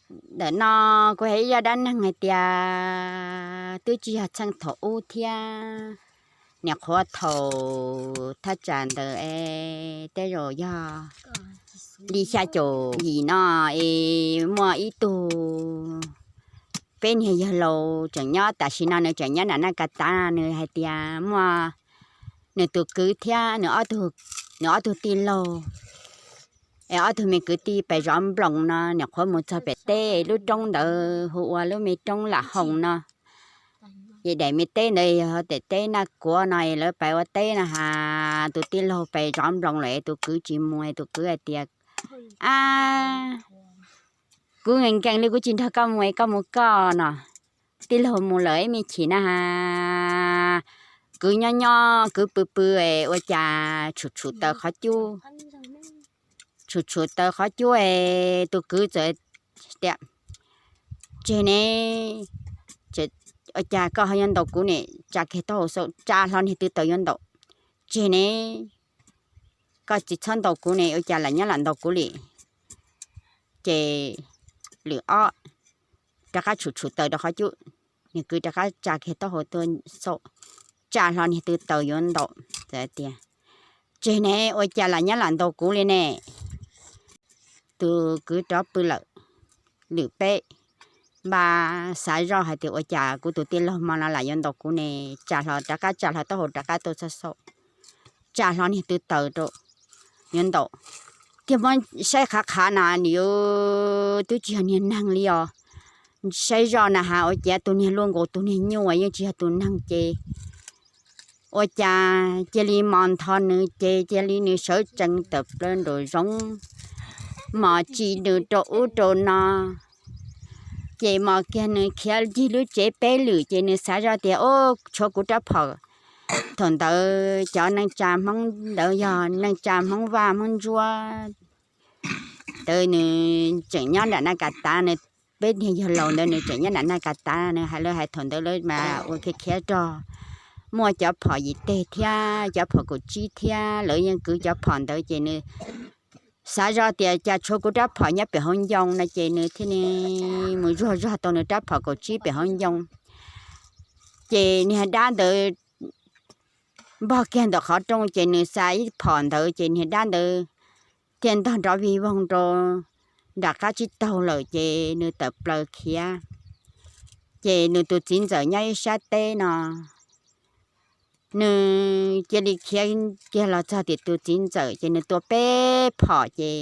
Ntawm no kuv hais ib zaj dab neeg hais tias twb tsis yog txheej thaum ub thiab, nyuam qhuav thaum thaj tsam ntawd es tej zaum yog li xya caum yim no es muaj ib tug, peb niag yawg laus tseem nyob, tam sim no nws tseem nyob nram Naj Kas Tav, nws hais tias muaj nws tus kwv thiab nws ob tug tij laug es ob tug me kwv tij pes zov nploos no, nyuam qhuav mus txog pem teb lub roob ntawd hu ua lub me roob Lam Hoos no. Ces daim me teb ntawd yog daim teb Naj Kuav no es lawv pes ua teb no has, tus tij laug pes zov nploos lawm es tus kwv tsis mus es tus kwv hais tias, Ab, kuv nkees nkees li kuv tsis nrog koj mus es koj mus koj no. Tij laug mus lawm ib me chim na has, kwv nyob nyob kwv pw pw es ua cas tshum tshum taws qhov cub, tshum tshum taws qhov cub es tus kwv txawm tias, Tseg ne, ua cas koj ho yuav ntaus kuv ne? Tsa kiag taub hau xauj, tsa hlo niag tw taws yuav ntaus. Tseg ne, koj tsis txhob ntaus kuv ne, ua cas lam nyob lam ntaus kuv li? Ces lwm ob rov qab tshum tshum taws rau qhov cub, nws kwv rov qab tsa kiag taub hau tuaj xauj, tsa hlo niag tw taws yuav ntaus, txawm tias, Tseg ne, ua cas lam nyob lam ntaus kuv li ne? Tus kwv rov pw lawm. Lwm peb npaj xav zoj hais tias ua cas kuv tus tij laug mo no lam yuav ntaus kuv ne, tsa hlo rov qab tsa hlo taub hau rov qab tuaj xauj, tsa hlo niag tw taws rau yuav ntaus. Thiaj muab saib qhav qhav na, nws yuav twb tsis yog niag neeg li os. Saib zoj na has ua cas tus niag luaj nkaus tus niag nyuj uas yeej tsis yog tus neeg ces ua cas cia li mos ntho nws ces cia li nws sawv tsees tawm plaws nraum zoov, mos tsis nws rau ub rau no, ces mos kiag nws khiav ncig lub tsev peb lwm ces nws xav zoj tias, Ub, tshuav kuv rab phom. Thaum ntawd cov neej tsa Hmoob ntawd yog neej tsa Hmoob Vaj Hmoob Ntsuab ntawd, nws tseem nyob nram Naj Kas Tav, nws peb niag yawg laus ntawd nws tseem nyob nram Naj Kas Tav, nws hais lawv hais thaum ntawd lawv mas ua khiav khiav rog, muaj cov phom yim teg thiab cov phom kaum tsib thiab lawv yeej kwv cov phom ntawd ces nws xav zoj tias cas tshuav kuv rab phom nyob pem hauv ncoo no ces nws thiaj li mus zuag zog tau nws rab phom kaum tsib pem hauv ncoo. Ces niag dab ntawd npog kiag ntawm qhov rooj ces nws xa ib phom ntawd ces niag dab ntawd thiaj ntog nrov vig voog rau nram qab tsib taug lawm ces nws tawm plaws khiav. Ces nws tus txiv ntxawm nyob ib sab teb no, nws cia li khiav kiag los txog tim tus txiv ntxawm ces nws tua peb phom ces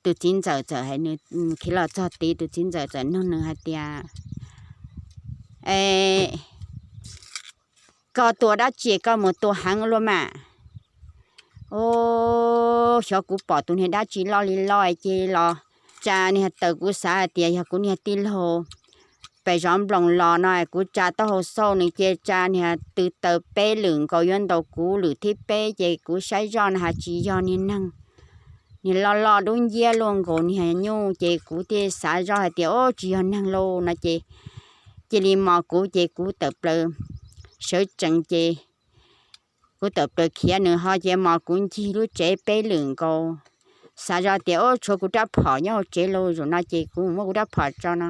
tus txiv ntxawm txawm hais, khiav los txog tid tus txiv ntxawm txawm nug nws hais tias, Koj tua dab tsi koj mus tua heev luaj mas? Ub, xyov kuv pom tus niag dab tsi loj li loj ces los tsa niag taws, kuv xav hais tias yog kuv niag tij laug pem zov nploos los no, kuv tsa taub hau xauj nws cia tsa niag tw taws peb lwm nkaus yuav ntaus kuv lwm thib peb ces kuv saib zoj na has tsis yog niag neeg, niag loj loj dub nciab luaj nkaus niag nyuj ces kuv thiaj xav zoj hais tias, Ub, tsis yog neeg lauj no ces cia li mos kuv ces kuv tawm plaws sawv tsees ces kuv tawm plaws khiav, nws ho cia mos kuv ncig lub tsev peb lwm nkaus. Xav zoj tias, Ub, tshuav kuv rab phom nyob hauv tsev lauj, zaum no ces kuv mus muab kuv rab phom tso no.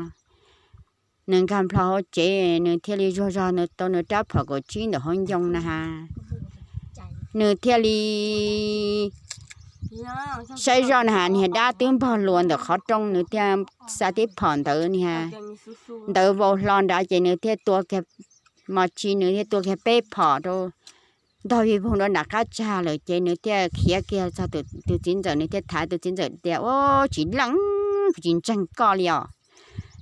Nws nkag nplho hauv tsev, nws thiaj li zuag zog nws tau nws rab phom kaum tsib ntawm hauv ncoo na has. Nws thiaj li saib zoj na has niag dab twb npog luas ntawm qhov rooj, nws thiaj xa tib phom ntawd niag ntawd vau hlo nrad ces nws thiaj tua kiag, mos tsis nws thiaj tua kiag peb phom rau ntog vij voog rau nram qab tsag lawm ces nws thiaj khiav kiag txog tus txiv ntxawm, nws thiaj tham tus txiv ntxawm tias, Ub, tsis leej, kuv tsis ntseeg koj li os.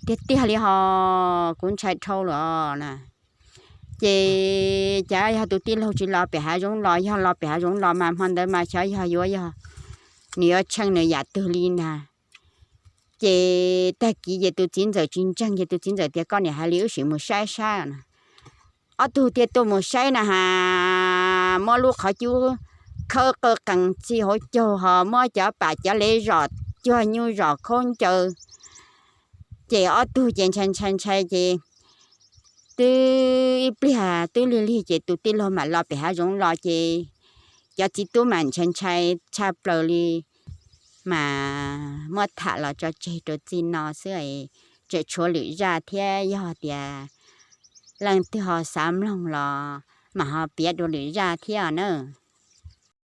Tiag tiag li ho, kuv ntshai dhau lawm os na. Ces cas yog tus tij laug tsis los pem hav zoov los, yog los pem hav zoov los mas hmo ntawd mas xyov yog yuav yog nws yuav tsheej nws yam twg li ntag. Ces tag kis ces tus txiv ntxawm tsis ntseeg ces tus txiv ntxawm tias, Koj niam hais li wb sim mus saib saib na. Ob tug thiaj tuaj mus saib na has, muab lub qhov cub khawb qw qees txij hauv caug ho muab cov pam cov lev zom cuag nyuj zom khaub ncaws. Ces ob tug ces ntshai ntshai ntshai ces twb ib pliag twb lig lig ces tus tij laug mam los pem hav zoov los ces cov txiv tub mas ntshai ntshai tshaj plaws li. mas muab tham los tso tseg rau txij no xwb, tseem tshuav lwm zaj thiab, yog tias leej twg ho xav mloog los mas ho piav dua lwm zaj thiab na.